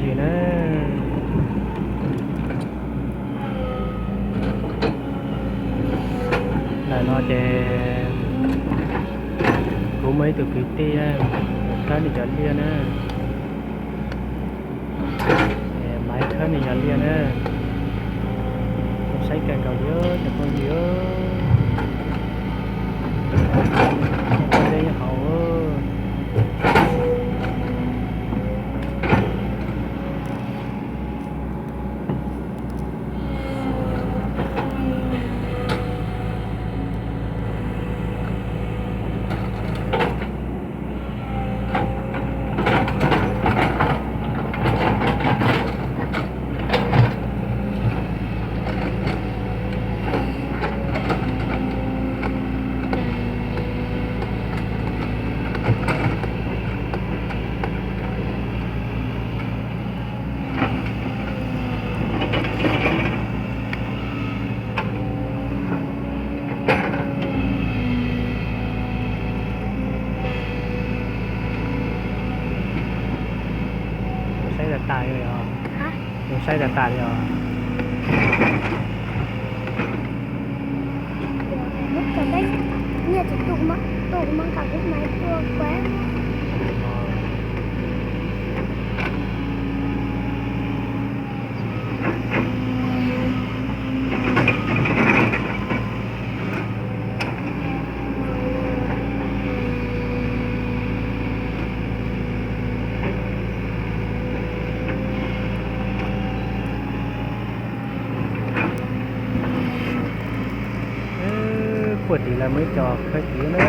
Na, ntawm no ces kuv muaj ib tug kwv tij khawb nws cov liaj na. Maiv khawb nws cov liaj na. Saib kawg nkaus li cov phooj ywg. Hauv. Saib tas tas li os. Saib tas tas li os. Puag tim lawv muaj ib co khawb kiv na.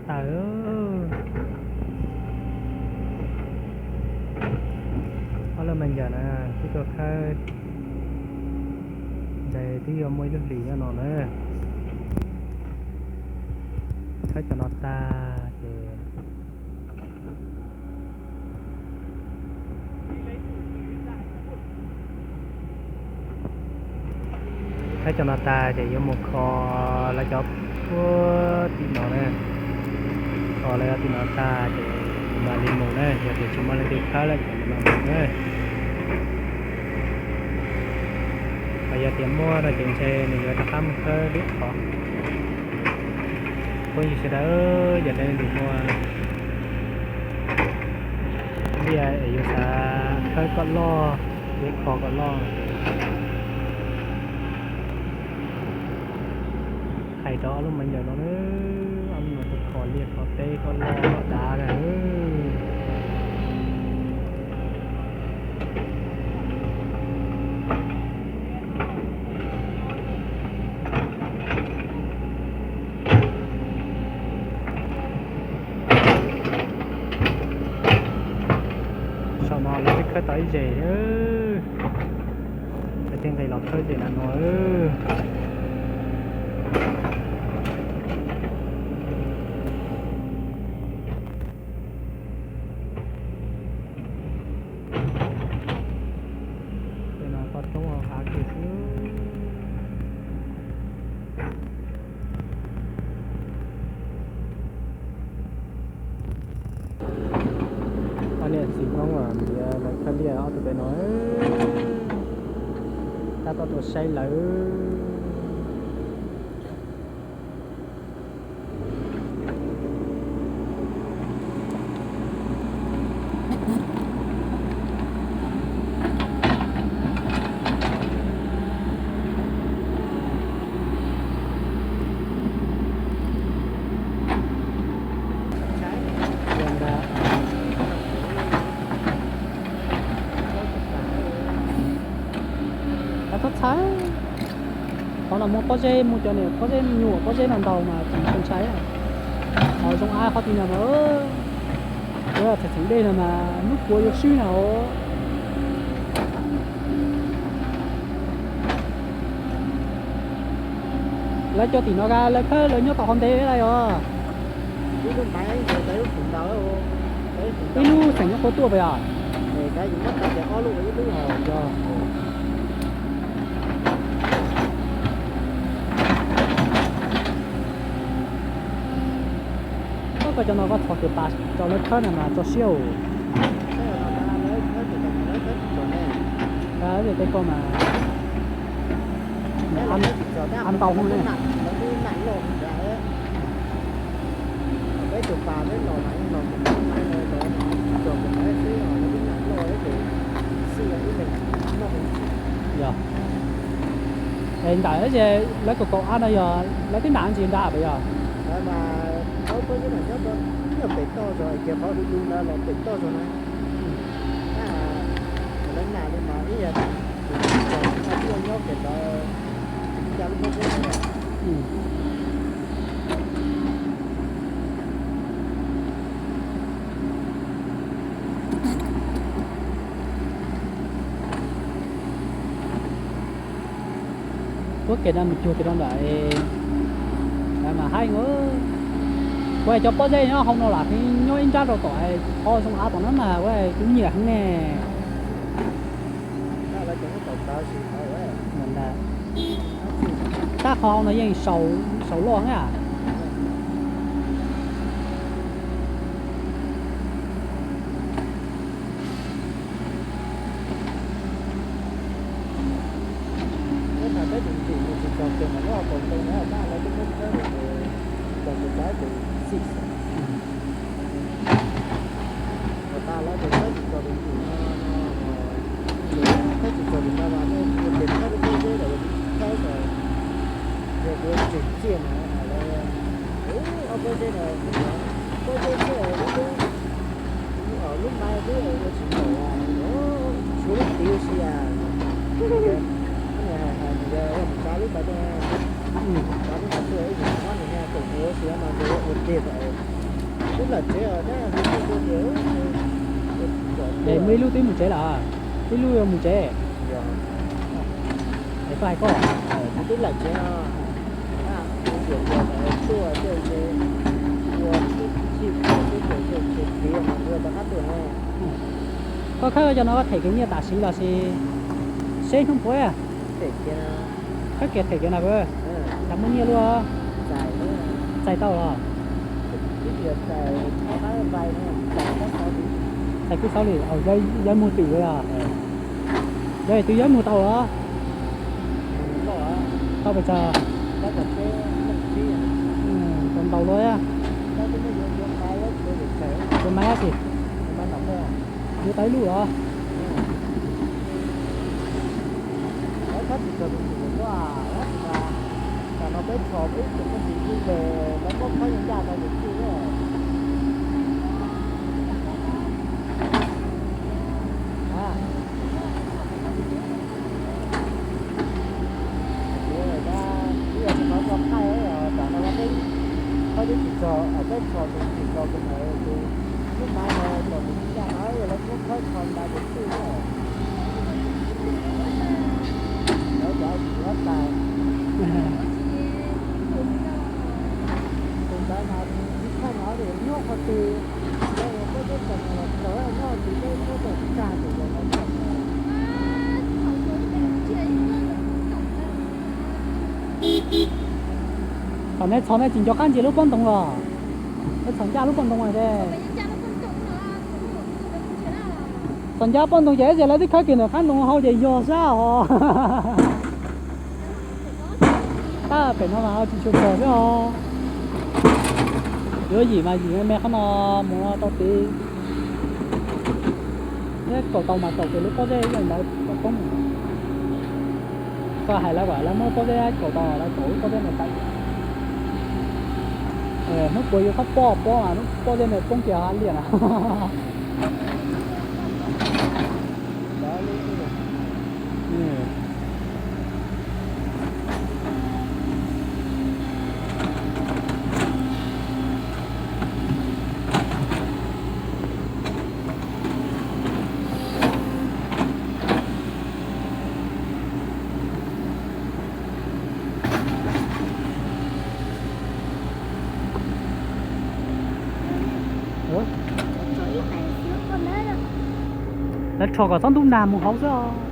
Tawm. Ob lub me ncauj na, twb tuaj khawb ntshe twb yuav muaj ib lub hlis nyob no na. Khawb cov no tag ces Khawb cov no tag ces yuav mus kho lawv cov puag tim no na. Kho lawv cov tim no tag ces mam li mus na, yog tias tsis muaj leej twg khawb lawm ces mam mus na. Ho yog tias muaj no ces ntshe nws yuav rov qab mus khawb dib qhov. Phooj ywg sawv daws, yog leej twg muaj liaj es yuav xav khawb kom loj, yuav kho kom loj, hais rau ob lub me nyuam no, ob lub no tuaj kho liaj kho teb kho loj kho dav na. Saum no lawv twb khawb tau ib zes, lawv thiaj nqis los khawb zes na no. Tej no toj roob hauv hav kiag xwb. Ob niam txiv Hmoob ntiav lawv khawb liaj ob tug pem no, tab tom tuaj saib lawv. Txhob txhawj, qhov no muaj pob zeb, muaj cov niag pob zeb me nyuam pob zeb no ntau mas tsis ntshai. Qhov zoo ab qhov tim no mas, txheem txheem dej no mas hnub puav yuav swb na os. Lawv cov tim no lawv khawb lawv nyob tau qhov ntev lawm os. Ib lub xeem nyuam qhuav tuaj puas yog? Koj cov no koj txhos kiag pas rau lawv khawb no mas tso siab os. Tej ko mas ab ntau ne. Yog, es ntawm lawv kaum kaum ab no yog lawv twb nram ntsis nrad puas yog? Puab kev no mus cuag kev rau nram, mas haib. Kuv hais cov pob zeb nyob hauv no lam nyob ib nrab rau tom qhov zoo av tom no mas kuv nyiam heev ne. Tab qhov hauv no yeej saum loj na. Lub maiv twb ua tsis npaum, tshuav lub tid ua si as. Nws hais hais nws ua mus tsav lub ntawd, tsav lub ntawd tuaj ib yam nws niag tseem ua si mas nws ua tiag tau. Twb lam tsev os, es muaj ib lub twb mus tsev lawm, ib lub yuav mus tsev. Es koj hais koj, twb lam tsev os, tuaj tej ua sib txhij twb tseem txiv mas rov qab tuaj ne. Koj khawb cov no koj them kev nyiaj tam sim los sis seb hnub puab? Khawb kiag them kiag na, tas muaj nyiaj luaj. Txais tau los? Txais kub xauj li, yog muag tim los yog, yog twb yog muag tau los? Tau pes tsawg? Tau ntau luaj. Yuav maiv tab sis, yuav tau ib lub los? Thaum nej txhos nej tsis nco qab ntsia lub pob ntoo los? Nej txhos ncaj lub pob ntoo es, txhos ncaj pob ntoo ces ib txhia lawv twb khawb kiag ntawm qab ntoo hauv ces yog sab os. Tab pem no mas tsis tshua txog xwb os. Yuav yim mas yim me me qhov no mus rau tid. Thiab kaum tau mas kaum kiag lub pob zeb ntawd poob. Koj hais lawv kom lawv muab pob zeb kaum tau, lawv kaum lub pob zeb ntawd tawm. Hnub puas yuav txhob pob pob mas lub pob zeb ntawd poob kiag hauv liaj na. Lawv rho kom txhob ntub nag mus hauv xwb.